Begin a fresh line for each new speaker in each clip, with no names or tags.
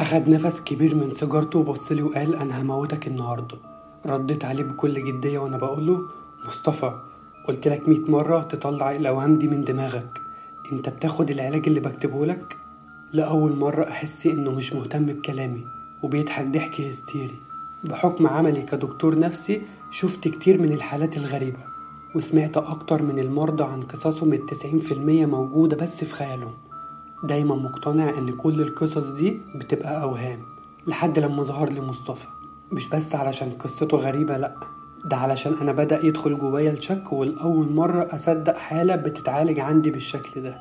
أخد نفس كبير من سيجارته وبصلي وقال أنا هموتك النهاردة. رديت عليه بكل جدية وأنا بقوله مصطفى، قلت لك 100 مرة تطلع الأوهام دي من دماغك، أنت بتاخد العلاج اللي بكتبه لك؟ لأول مرة أحس إنه مش مهتم بكلامي وبيضحك ضحك هستيري. بحكم عملي كدكتور نفسي شفت كتير من الحالات الغريبة، وسمعت أكتر من المرضى عن قصصهم 90% موجودة بس في خيالهم. دايما مقتنع إن كل القصص دي بتبقى أوهام، لحد لما ظهر لي مصطفى. مش بس علشان قصته غريبة، لأ، ده علشان أنا بدأ يدخل جوايا الشك، والأول مرة أصدق حالة بتتعالج عندي بالشكل ده.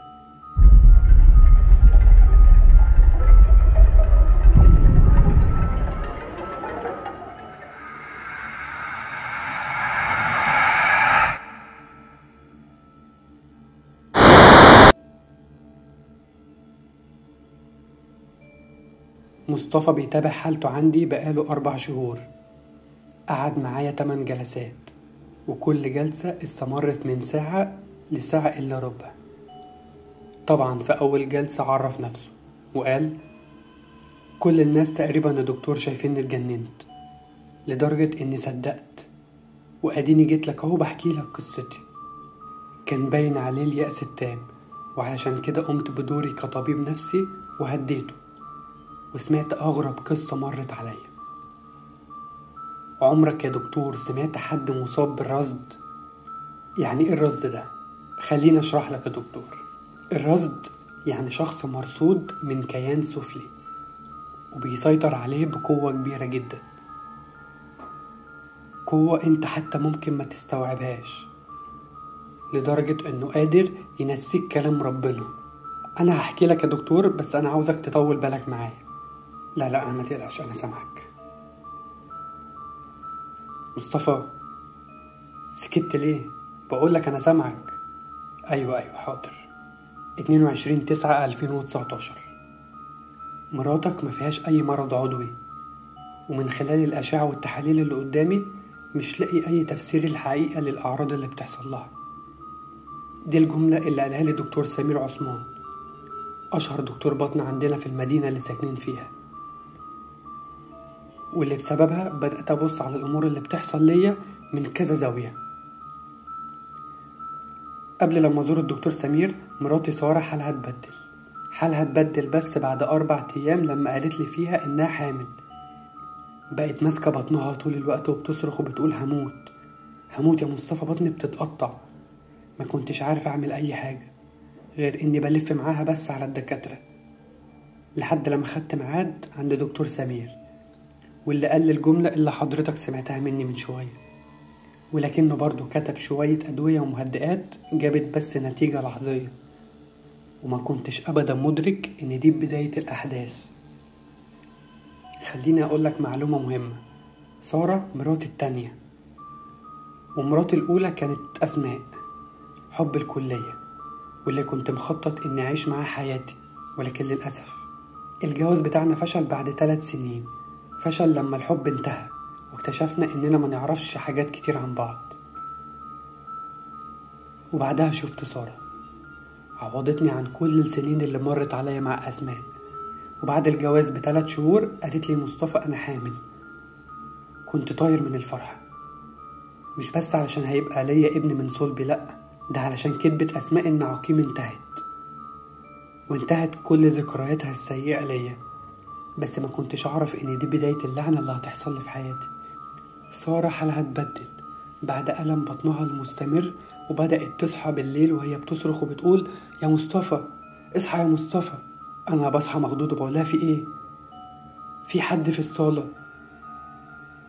مصطفى بيتابع حالته عندي بقاله 4 شهور. قعد معايا 8 جلسات، وكل جلسة استمرت من ساعة لساعة إلا ربع. طبعا في أول جلسة عرف نفسه وقال كل الناس تقريبا يا دكتور شايفيني اتجننت، لدرجة إني صدقت، وأديني جيت لك أهو بحكي لك قصتي. كان باين عليه اليأس التام، وعلشان كده قمت بدوري كطبيب نفسي وهديته، وسمعت أغرب قصة مرت عليا. عمرك يا دكتور سمعت حد مصاب بالرصد؟ يعني إيه الرصد ده؟ خليني أشرح لك يا دكتور. الرصد يعني شخص مرصود من كيان سفلي وبيسيطر عليه بقوة كبيرة جدا، قوة أنت حتى ممكن ما تستوعبهاش، لدرجة أنه قادر ينسيك كلام ربنا. أنا هحكي لك يا دكتور، بس أنا عاوزك تطول بالك معايا. لا لا ما تقلقش، أنا سامعك. مصطفى سكت ليه؟ بقولك أنا سامعك. أيوة حاضر. 22/9/2019. مراتك ما فيهاش أي مرض عضوي، ومن خلال الأشعة والتحاليل اللي قدامي مش لاقي أي تفسير الحقيقة للأعراض اللي بتحصل لها. دي الجملة اللي قالها لي دكتور سمير عثمان، أشهر دكتور بطن عندنا في المدينة اللي ساكنين فيها، واللي بسببها بدأت أبص على الأمور اللي بتحصل ليا من كذا زاوية. قبل لما أزور الدكتور سمير، مراتي سارة حالها اتبدل بس بعد 4 أيام لما قالت لي فيها إنها حامل. بقت ماسكة بطنها طول الوقت وبتصرخ وبتقول هموت هموت يا مصطفى، بطني بتتقطع. ما كنتش عارف أعمل أي حاجة غير إني بلف معاها بس على الدكاترة، لحد لما خدت ميعاد عند دكتور سمير، واللي قال لي الجملة اللي حضرتك سمعتها مني من شوية، ولكنه برضه كتب شوية أدوية ومهدئات جابت بس نتيجة لحظية. وما كنتش أبدا مدرك إن دي بداية الأحداث. خليني أقولك معلومة مهمة، سارة مراتي التانية، ومراتي الأولى كانت أسماء، حب الكلية، واللي كنت مخطط إني أعيش معاه حياتي، ولكن للأسف الجواز بتاعنا فشل بعد 3 سنين. فشل لما الحب انتهى واكتشفنا إننا ما نعرفش حاجات كتير عن بعض. وبعدها شفت سارة، عوضتني عن كل السنين اللي مرت عليا مع أسماء. وبعد الجواز ب3 شهور قالت لي مصطفى أنا حامل. كنت طاير من الفرحة، مش بس علشان هيبقى ليا ابن من صلبي، لأ، ده علشان كدبة أسماء إن عقيم انتهت، وانتهت كل ذكرياتها السيئة ليا. بس ما كنتش أعرف إن دي بداية اللعنة اللي هتحصل لي في حياتي. سارة حالها اتبدل بعد ألم بطنها المستمر، وبدأت تصحى بالليل وهي بتصرخ وبتقول يا مصطفى اصحى يا مصطفى. أنا بصحى مخضوض وبقولها في إيه؟ في حد في الصالة.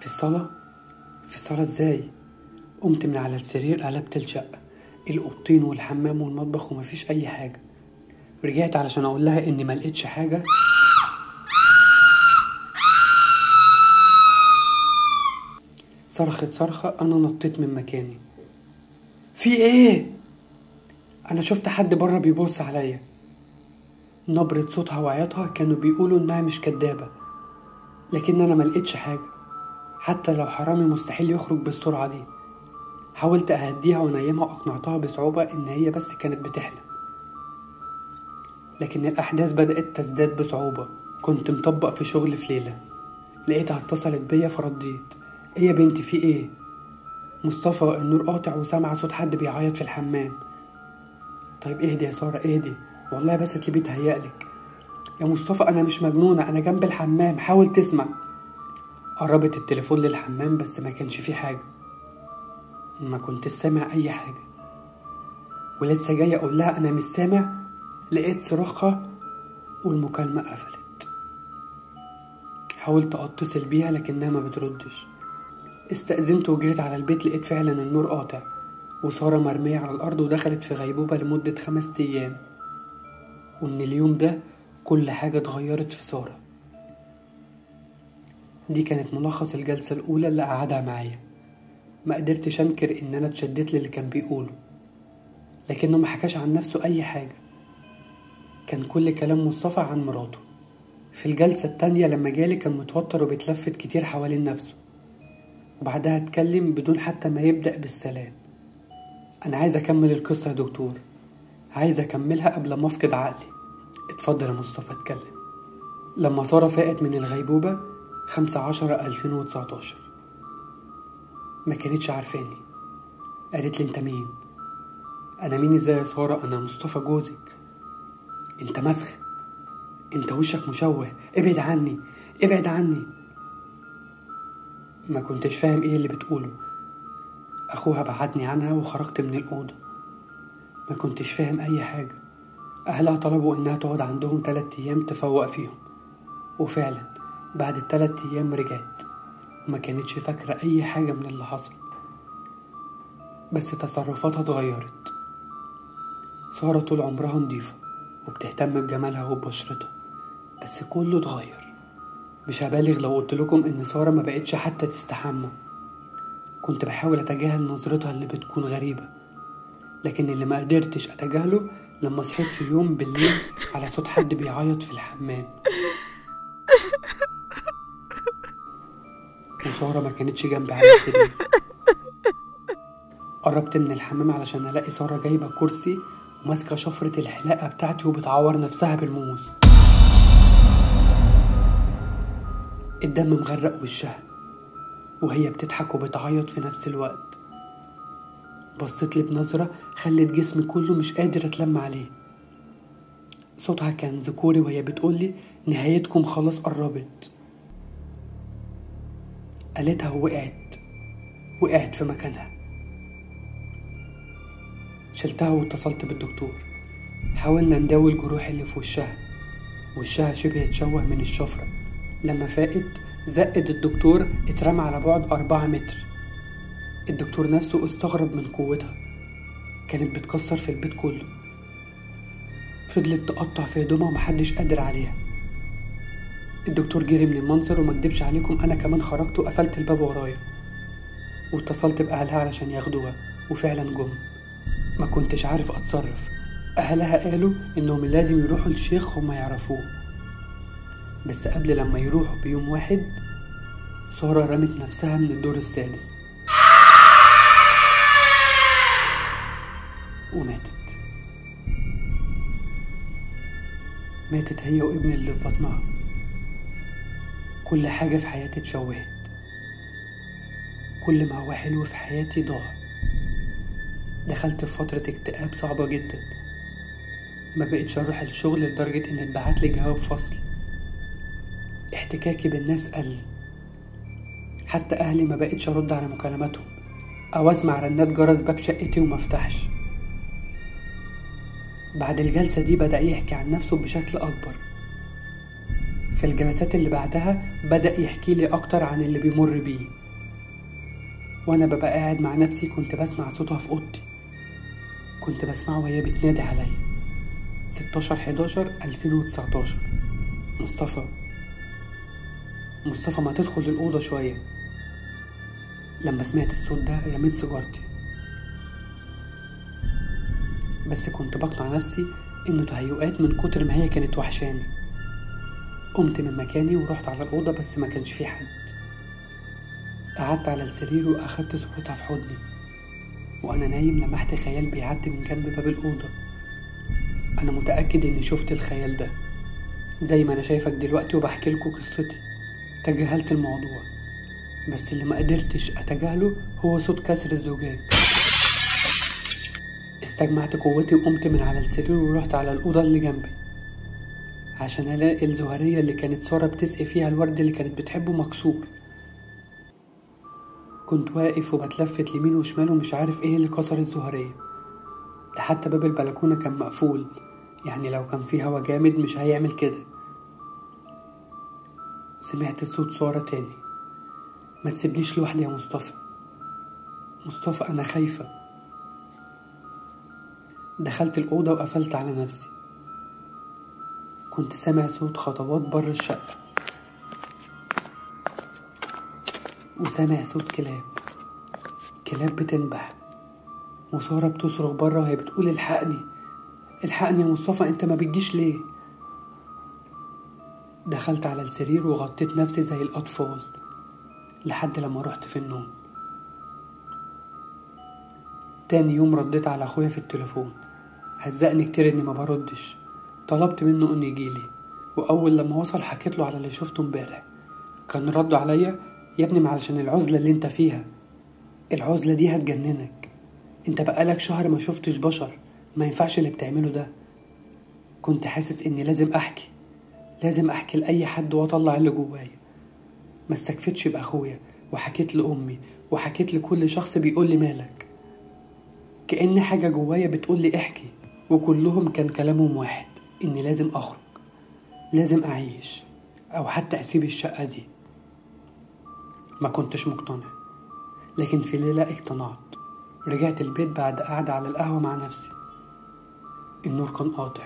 في الصالة؟ في الصالة إزاي؟ قمت من على السرير، قلبت الشقة، الأوضتين والحمام والمطبخ، ومفيش أي حاجة. رجعت علشان أقول لها إني ما لقيتش حاجة. صرخت صرخة، أنا نطيت من مكاني. في إيه؟ أنا شفت حد بره بيبص عليا. نبرة صوتها وعياطها كانوا بيقولوا إنها مش كدابة، لكن أنا ما لقيتش حاجة. حتى لو حرامي مستحيل يخرج بالسرعة دي. حاولت أهديها ونيمها وأقنعتها بصعوبة إن هي بس كانت بتحلم، لكن الأحداث بدأت تزداد بصعوبة. كنت مطبق في شغل في ليلة، لقيتها اتصلت بيا فرديت. ايه يا بنتي في ايه؟ مصطفى النور قاطع وسامعة صوت حد بيعيط في الحمام. طيب اهدي يا سارة اهدي، والله بس اللي بيتهيألك. يا مصطفى انا مش مجنونة، انا جنب الحمام، حاول تسمع. قربت التليفون للحمام بس ما كانش فيه حاجة، ما كنت سامع اي حاجة. ولسه جاي اقول لها انا مش سامع، لقيت صراخها والمكالمة قفلت. حاولت اتصل بيها لكنها ما بتردش. استأذنت وجريت على البيت، لقيت فعلا النور قاطع وسارة مرمية على الأرض ودخلت في غيبوبة لمدة 5 أيام. ومن اليوم ده كل حاجة اتغيرت في سارة. دي كانت ملخص الجلسة الأولى اللي قعدها معايا. ما قدرتش أنكر إن أنا اتشدت للي كان بيقوله، لكنه ما حكاش عن نفسه أي حاجة. كان كل كلام مصطفى عن مراته. في الجلسة التانية لما جالي كان متوتر وبيتلفت كتير حوالين نفسه، وبعدها اتكلم بدون حتى ما يبدأ بالسلام. أنا عايز أكمل القصة يا دكتور، عايز أكملها قبل ما أفقد عقلي. اتفضل يا مصطفى اتكلم. لما سارة فاقت من الغيبوبة 5/10/2019 ما كانتش عارفاني. قالت لي انت مين؟ انا مين ازاي يا سارة؟ انا مصطفى جوزك. انت مسخ، انت وشك مشوه، ابعد عني ابعد عني. ما كنتش فاهم ايه اللي بتقوله. اخوها بعدني عنها وخرجت من الاوضه. ما كنتش فاهم اي حاجه. اهلها طلبوا انها تقعد عندهم 3 ايام تفوق فيهم، وفعلا بعد 3 ايام رجعت وما كانتش فاكره اي حاجه من اللي حصل، بس تصرفاتها اتغيرت. سارة طول عمرها نضيفة وبتهتم بجمالها وببشرتها، بس كله اتغير. مش هبالغ لو قلت لكم ان سارة ما بقتش حتى تستحمى. كنت بحاول اتجاهل نظرتها اللي بتكون غريبة، لكن اللي ما قدرتش اتجاهله لما صحيت في يوم بالليل على صوت حد بيعيط في الحمام، وسارة ما كانتش جنبي على السرير. قربت من الحمام علشان الاقي سارة جايبة كرسي وماسكة شفرة الحلاقة بتاعتي وبتعور نفسها بالموز. الدم مغرق وشها وهي بتضحك وبتعيط في نفس الوقت. بصيت لي بنظرة خلت جسمي كله مش قادر اتلم عليه. صوتها كان ذكوري وهي بتقولي نهايتكم خلاص قربت. قالتها ووقعت، وقعت في مكانها. شلتها واتصلت بالدكتور. حاولنا نداوي الجروح اللي في وشها، وشها شبه اتشوه من الشفرة. لما فاقت زقت الدكتور، اترمى على بعد 4 متر. الدكتور نفسه استغرب من قوتها، كانت بتكسر في البيت كله. فضلت تقطع في هدومها ومحدش قادر عليها. الدكتور جري من المنظر، وما اكدبش عليكم انا كمان خرجت وقفلت الباب ورايا واتصلت باهلها علشان ياخدوها، وفعلا جم. ما كنتش عارف اتصرف. اهلها قالوا انهم لازم يروحوا للشيخ هما يعرفوه، بس قبل لما يروحوا بيوم واحد سارة رمت نفسها من الدور 6 وماتت. ماتت هي وابن اللي في بطنها. كل حاجة في حياتي اتشوهت، كل ما هو حلو في حياتي ضاع. دخلت في فترة اكتئاب صعبة جدا. ما بقتش اروح الشغل لدرجة ان اتبعت لي جواب فصل. احتكاكي بالناس قل، حتى اهلي ما بقتش ارد على مكالماتهم او اسمع رنات جرس باب شقتي وما افتحش. بعد الجلسة دي بدأ يحكي عن نفسه بشكل اكبر. في الجلسات اللي بعدها بدأ يحكي لي اكتر عن اللي بيمر بيه. وانا ببقى قاعد مع نفسي كنت بسمع صوتها في اوضتي، كنت بسمعه وهي بتنادي عليا. 16/11/2019 مصطفى مصطفى ما تدخل الأوضة شوية. لما سمعت الصوت ده رميت سيجارتي، بس كنت بقنع نفسي إنه تهيؤات من كتر ما هي كانت وحشاني. قمت من مكاني ورحت على الأوضة، بس ما كانش في حد. قعدت على السرير وأخدت صورتها في حضني. وأنا نايم لمحت خيال بيعدي من جنب باب الأوضة. أنا متأكد إني شفت الخيال ده زي ما أنا شايفك دلوقتي وبحكي لكم قصتي. تجاهلت الموضوع، بس اللي ما قدرتش أتجاهله هو صوت كسر الزجاج. استجمعت قوتي وقمت من على السرير ورحت على الأوضة اللي جنبي عشان ألاقي الزهرية اللي كانت سارة بتسقي فيها الورد اللي كانت بتحبه مكسور. كنت واقف وبتلفت يمين وشمال ومش عارف ايه اللي كسر الزهرية. ده حتى باب البلكونة كان مقفول، يعني لو كان في هوا جامد مش هيعمل كده. سمعت صوت سارة تاني، ما تسيبنيش لوحدي يا مصطفى، مصطفى أنا خايفة. دخلت الأوضة وقفلت على نفسي. كنت سامع صوت خطوات بره الشقة وسامع صوت كلاب بتنبح، وسارة بتصرخ بره وهي بتقول الحقني الحقني يا مصطفى، انت ما بتجيش ليه؟ دخلت على السرير وغطيت نفسي زي الأطفال لحد لما رحت في النوم. تاني يوم رديت على أخويا في التليفون، هزقني كتير إني ما بردش. طلبت منه إنه يجيلي، وأول لما وصل حكيت له على اللي شفته امبارح. كان رده عليا، يا ابني معلشان العزلة اللي انت فيها، العزلة دي هتجننك، انت بقالك شهر ما شفتش بشر، ما ينفعش اللي بتعمله ده. كنت حاسس اني لازم احكي، لازم احكي لأي حد واطلع اللي جوايا. ما استكفتش باخويا وحكيت لأمي وحكيت لكل شخص بيقول لي مالك، كأن حاجة جوايا بتقول لي احكي، وكلهم كان كلامهم واحد، اني لازم اخرج، لازم اعيش، او حتى اسيب الشقة دي. ما كنتش مقتنع، لكن في ليلة اقتنعت. رجعت البيت بعد قعدة على القهوة مع نفسي. النور كان قاطع،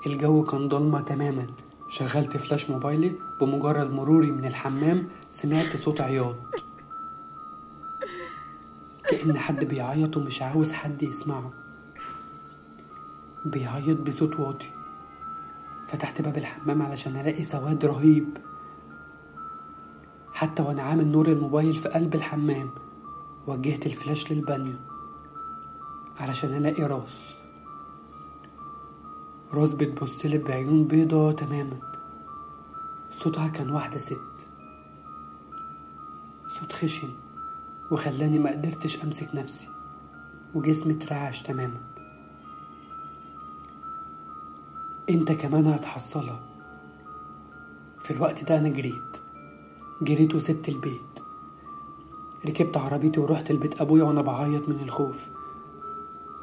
الجو كان ضلمة تماما. شغلت فلاش موبايلي، بمجرد مروري من الحمام سمعت صوت عياط، كأن حد بيعيط ومش عاوز حد يسمعه، بيعيط بصوت واطي. فتحت باب الحمام علشان ألاقي سواد رهيب، حتى وأنا عامل نور الموبايل في قلب الحمام. وجهت الفلاش للبانيو علشان ألاقي راس بتبصلي بعيون بيضة تماما. صوتها كان واحدة ست، صوت خشن وخلاني ما قدرتش أمسك نفسي، وجسمي اترعش تماما. انت كمان هتحصلها. في الوقت ده انا جريت وسبت البيت. ركبت عربيتي ورحت البيت ابويا وانا بعيط من الخوف.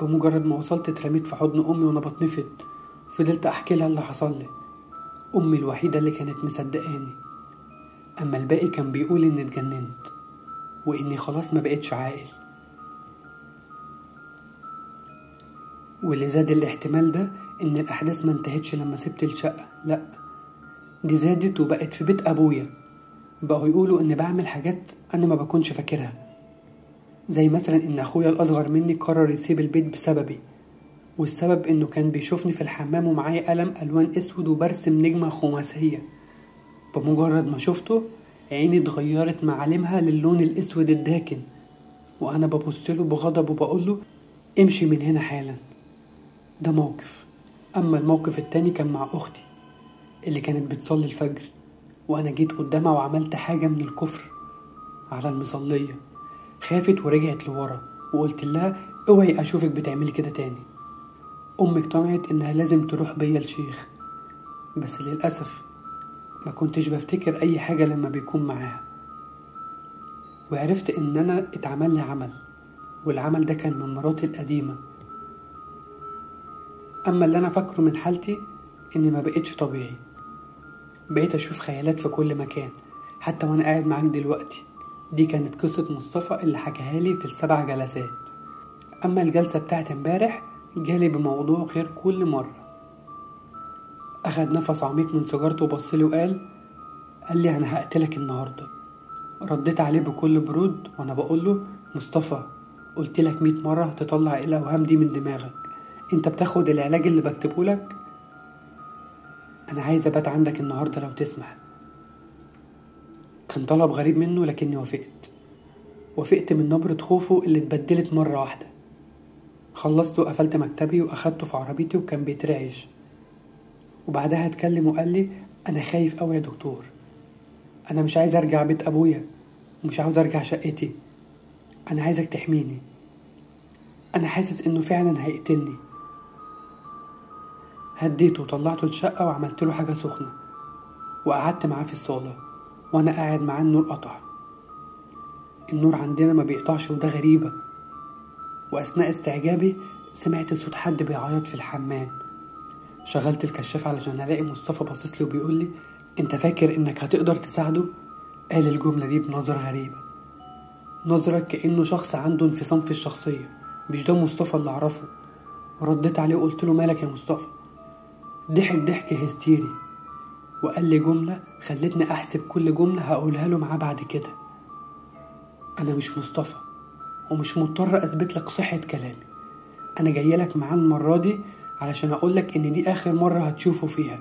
بمجرد ما وصلت اترميت في حضن امي وانا بتنفض. فضلت احكي لها اللي حصل لي. امي الوحيده اللي كانت مصدقاني، اما الباقي كان بيقول اني اتجننت واني خلاص ما بقتش عاقل. واللي زاد الاحتمال ده ان الاحداث ما انتهتش لما سبت الشقه، لا دي زادت وبقت في بيت ابويا. بقوا يقولوا ان بعمل حاجات انا ما بكونش فاكرها، زي مثلا ان اخويا الاصغر مني قرر يسيب البيت بسببي، والسبب انه كان بيشوفني في الحمام ومعايا قلم الوان اسود وبرسم نجمه خماسيه. بمجرد ما شفته عيني اتغيرت معالمها للون الاسود الداكن، وانا ببصله بغضب وبقوله امشي من هنا حالا. ده موقف. اما الموقف التاني كان مع اختي اللي كانت بتصلي الفجر، وانا جيت قدامها وعملت حاجه من الكفر على المصليه. خافت ورجعت لورا، وقلت لها اوعي اشوفك بتعملي كده تاني. امي اقتنعت انها لازم تروح بيا الشيخ، بس للاسف ما كنتش بفتكر اي حاجه لما بيكون معاها. وعرفت ان انا اتعمل لي عمل، والعمل ده كان من مراتي القديمه. اما اللي انا فاكره من حالتي اني ما بقتش طبيعي، بقيت اشوف خيالات في كل مكان حتى وانا قاعد معاك دلوقتي. دي كانت قصة مصطفى اللي حكاها لي في ال7 جلسات. اما الجلسة بتاعت امبارح جالي بموضوع غير كل مرة. اخد نفس عميق من سيجارته وبصلي وقال لي انا هقتلك النهاردة. رديت عليه بكل برود وانا بقوله مصطفى قلت لك 100 مرة تطلع الاوهام دي من دماغك، انت بتاخد العلاج اللي بكتبه لك؟ انا عايز ابات عندك النهاردة لو تسمح. كان طلب غريب منه لكني وافقت من نبرة خوفه اللي اتبدلت مرة واحدة. خلصت وقفلت مكتبي واخدته في عربيتي وكان بيترعش. وبعدها اتكلم وقال لي أنا خايف أوي يا دكتور، أنا مش عايز أرجع بيت أبويا ومش عاوز أرجع شقتي، أنا عايزك تحميني، أنا حاسس إنه فعلا هيقتلني. هديته وطلعته الشقة وعملت له حاجة سخنة وقعدت معاه في الصالة، وأنا قاعد معاه النور قطع. النور عندنا ما بيقطعش وده غريبة. وأثناء استعجابي سمعت صوت حد بيعيط في الحمام. شغلت الكشاف علشان ألاقي مصطفى باصص لي وبيقول لي أنت فاكر إنك هتقدر تساعده؟ قال الجملة دي بنظرة غريبة، نظرة كأنه شخص عنده انفصام في الشخصية، مش ده مصطفى اللي أعرفه. ورديت عليه وقلت له مالك يا مصطفى؟ ضحك ضحك هستيري وقال لي جملة خلتني أحسب كل جملة هقولها له معاه بعد كده. أنا مش مصطفى ومش مضطر أثبت لك صحة كلامي، أنا جاي لك معاه المرة دي علشان أقولك إن دي آخر مرة هتشوفه فيها.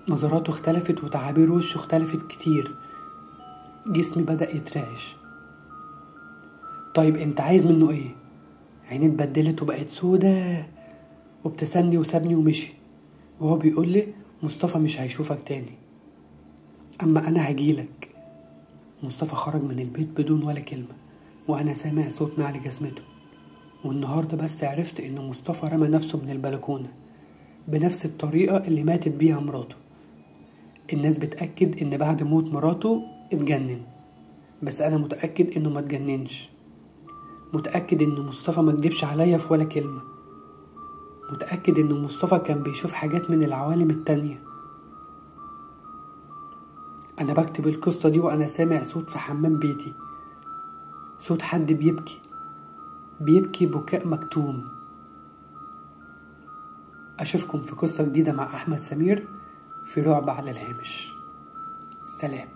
نظراته اختلفت وتعابير وشه اختلفت كتير، جسمي بدأ يترعش. طيب أنت عايز منه إيه؟ عيني اتبدلت وبقت سودة، وابتسمني وسابني ومشي وهو بيقول لي مصطفى مش هيشوفك تاني، أما أنا هجيلك. مصطفى خرج من البيت بدون ولا كلمة وأنا سامع صوت نعل جسمته. والنهاردة بس عرفت إن مصطفى رمى نفسه من البلكونة بنفس الطريقة اللي ماتت بيها مراته. الناس بتأكد إن بعد موت مراته اتجنن، بس أنا متأكد إنه ما اتجننش. متأكد إن مصطفى ما كدبش عليا في ولا كلمة. متأكد إن مصطفى كان بيشوف حاجات من العوالم التانية. أنا بكتب القصة دي وأنا سامع صوت في حمام بيتي، صوت حد بيبكي، بيبكي بكاء مكتوم. أشوفكم في قصة جديدة مع أحمد سمير في رعب على الهامش. سلام.